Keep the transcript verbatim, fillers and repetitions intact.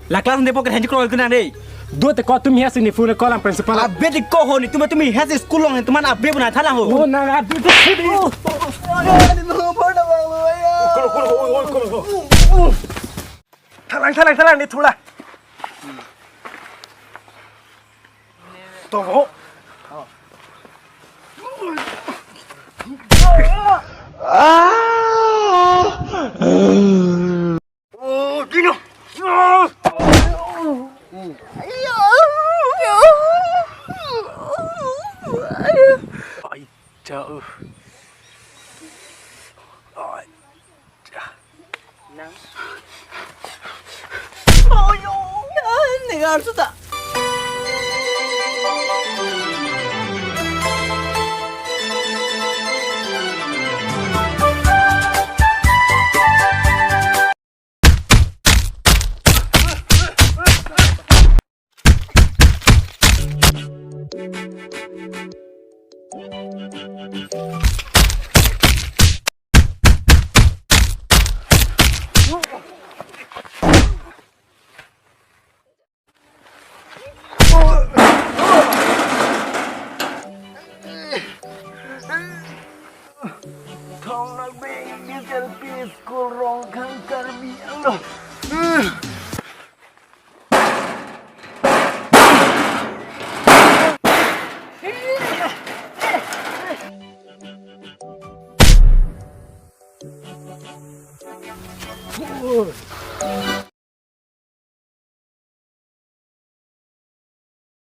La class de pocket henjuk rol kunang dei. Do te ko tumi hasi ne phone call ang principal. Abe de ko ho ni tumi tumi hasi school long teman abe buna thala ho. Oh, nang abe de sidi. Oh, oh, oh, oh, oh, oh, oh, oh. Thalang, thalang, thalang, ni thula. Tomo. Oh, Dino. Ai, cha, uh. Ai. Nang. Oyo. Negar sudah. Thong nang beng di L P school Rongkhang Karbi Anglong.